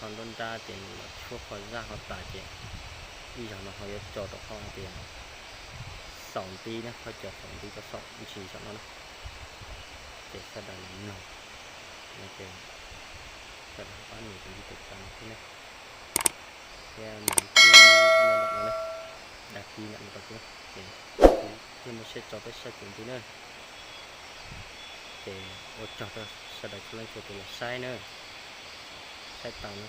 Nruab nrab ces nws los tshuab qhov zaj qhov tas ces ib zaug no ho yuav tso rau qhov tias xaus nti na, qhov cov xaus nti rau saum ntsis saum no na. Ces sawv daws los mloog no ces sawv daws pab nias tus ntiv tes tsa no thiab na, thiab nias lub tswb nyob ntawm no na, dag kis ntawm no rau kuv, ces thiaj muaj siab tso peb sab cev nti na. Ces ua tsaug rau sawv daws txhua leej txhua tus los saib na, saib taus na.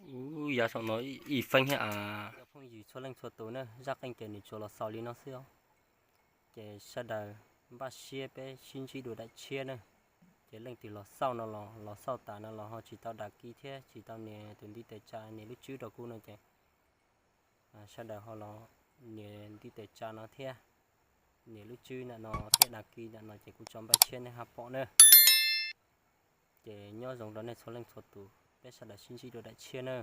Ub, yav saum no ib feeb thiab a. Cov phooj ywg txhua leej txhua tus na, zaj qeej ces nws tsuas los xaus li no xwb os. Ces sawv daws npaj siab peb sib ntsib dua daim tshiab na. Ces leej twg los xauj no los los xauj tas no los ho tsis tau dag kis thiab tsis tau nias tus ntiv tes tsa nias lub tswb rau kuv no ces sawv daws ho los nias ntiv tes tsa no thiab nias lub tswb ntawm no thiab dag kis ntawm no ces kuv tso npaj tshiab nej ho pom na. Ces nyob zoo rau nej txhua leej txhua tus, peb sawv daws sib ntsib dua daim tshiab na.